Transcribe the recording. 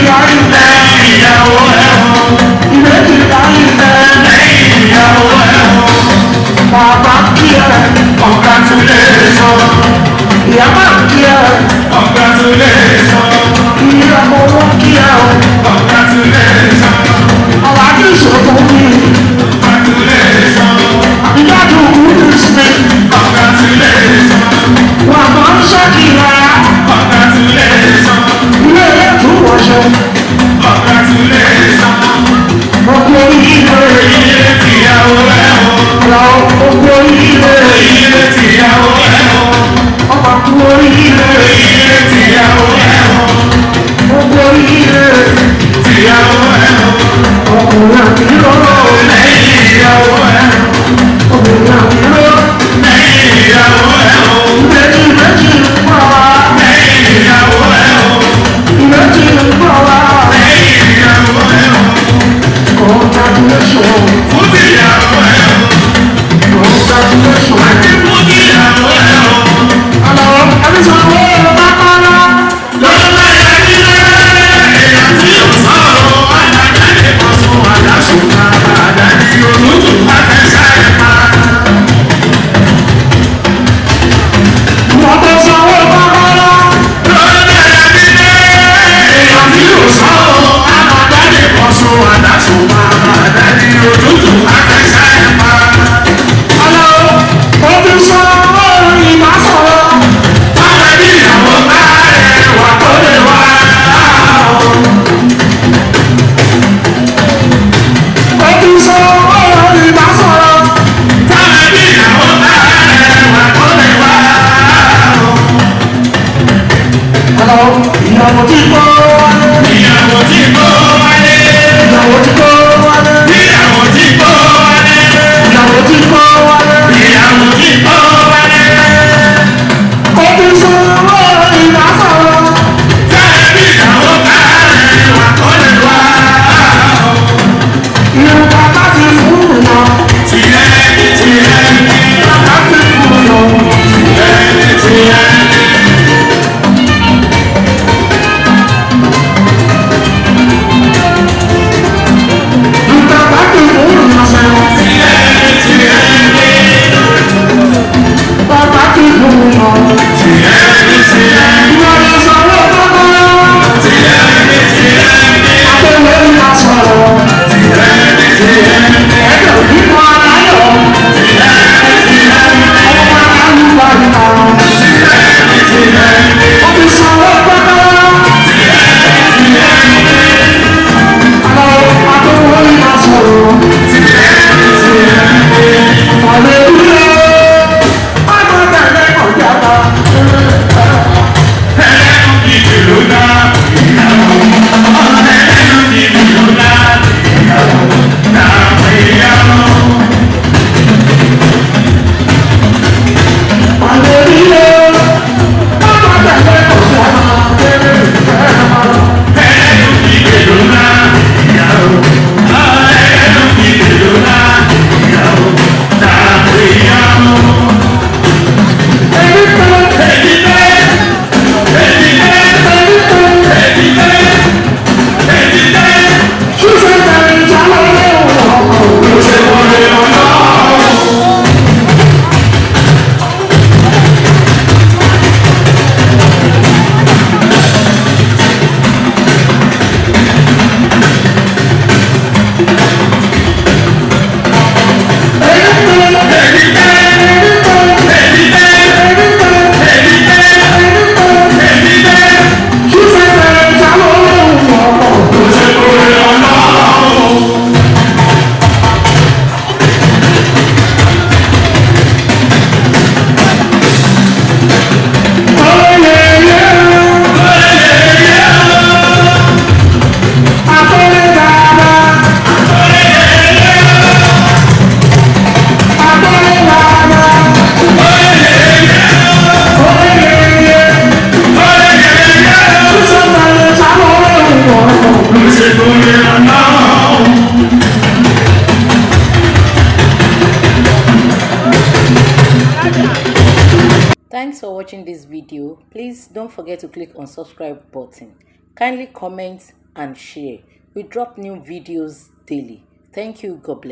láyé Lẹ́yìn ìyàwó ẹ̀ o. Ìbejì láyé Lẹ́yìn ìyàwó ẹ̀ o. Bàbá kí ẹ. Congratulations. Ìyá máa kí ẹ. Congratulations. Ìyá ọmọ wọn kí ẹ o. Congratulations. Àlàájì ìṣòro mi. Congratulations. Àbíjáde òkú ní ìsinmi. Congratulations. Wà máa ń ṣàkíyà. Congratulations. Ilé ẹlẹ́tù wọ̀ṣẹ. Congratulations. Ọkọ oríire. Oríire tìyàwó ẹ̀ o. Ìyá ọkọ oríire. Oríire tìyàwó ẹ̀ o. Ọmọ kú oríire. Oríire tìyàwó ẹ̀ o. Ọkọ oríire. Tìyàwó ẹ̀ o. Ọkùnrin àbíró. Lẹ́yìn ìyàwó ẹ̀ o. Obìnrin àbíró. Lẹ́yìn ìyàwó ẹ̀ o. Ìbejì méjì ń bọ̀ wá. Lẹ́yìn ìyàwó ẹ̀ o. Ìbejì ń bọ̀ wá. Lẹ́yìn ìyàwó ẹ̀ o. Congratulations. Fún tìyàwó ẹ̀ o. Congratulations. Àti fún tìyàwó ẹ̀ o. Àlọ́ ẹni sọ wọ́n bá kọ́lá. Lọ́lá yẹ nílé èèyàn tí ò sọ̀rọ̀ àdàjà lè kọ́ sùn àdàsùn àdàní olóòtú àtẹ̀sà ẹ̀ pa. Wọ́n tó sọ wọ́n bá kọ́lá. Lọ́lá yẹ nílé èèyàn tí ò sọ̀rọ̀ àdàjà lè kọ́ sùn àdàsùn àdàní olóòtú àtẹ̀sà ẹ̀ pa. Àlọ́ ó ti sọ wọ́n ìbá sọ̀rọ̀. Báwa ní ìyàwó bá rẹ̀ wà tó lè wá. Ó ti sọ wọ́n ìbá sọ̀rọ̀. Báwa ní ìyàwó bá rẹ̀ wà tó lè wá. Àlọ́ ìyàwó ti kọ́ wálé. Ìyàwó tí kò wálé. Ìyàwó ti kọ́ wálé. Ìyàwó tí kò wálé. Ìyàwó ti kọ́ wálé. Ìyàwó tí kò wálé. Ó ti sọ wọ́n ìbá sọ̀rọ̀. Tẹ́lẹ̀ ìyàwó bá rẹ̀ wà kó lè wá. Ìrù bàbá ti fún yàn. Tìrẹ ní tìrẹ ní. Bàbá ti fún yàn. Tìrẹ ní tìrẹ ní. Ìrù bàbá ti fún yàn sẹ́wọ̀n. Tìrẹ ní tìrẹ ní. Bàbá ti fún yàn. Tìrẹ ní tìrẹ ní. Ìyàwó sọ wọ́n bá kọ́lá. Tìrẹ ní tìrẹ ní. Adéwé ìbá sọ̀rọ̀. Tìrẹ ní tìrẹ ní. Ẹ̀dọ̀ bímọ aláyọ̀. Tìrẹ ní tìrẹ ní. Ọmọ alálùbáríkà. Tìrẹ ní tìrẹ ní. Ó ti sọ wọ́n bá kọ́lá. Tìrẹ ní tìrẹ ní. Àlọ́ Adéwé ìbá sọ̀rọ̀. Tìrẹ ní tìrẹ ní. Hallelujah. Agbọ́dọ̀ kọjá bá. Ẹlẹ́nu bíbí ló dá ìyàwó. Ẹlẹ́nu bíbí ló dá ìyàwó. Dàpọ̀ ìyàwó. Hallelujah. Agbọ́dọ̀ kọjá bá. Ẹlẹ́nu bíbí ló dá ìyàwó. Ẹlẹ́nu bíbí ló dá ìyàwó. Dàpọ̀ ìyàwó. Ẹni tó, Èdìdé, èdìdé, ẹni tó, èdìdé, èdìdé. ṣíṣe tẹ̀lé ìjálẹ̀ ọ̀rọ̀. Ló ṣe wọlé ọlọ́run. Ẹni tó, Èdìdé, ẹni tó, èdìdé, ẹni tó, èdìdé, ẹni tó, èdìdé. ṣíṣe tẹ̀lé ìjálẹ̀ ọ̀rọ̀. Ló ṣe wọlé ọlọ́run. Ló ṣe wọlé ọlọ́run. Thanks for watching this video. Please don't forget to click on subscribe button. Kindly comment, and share. We drop new videos daily. Thank you. God bless.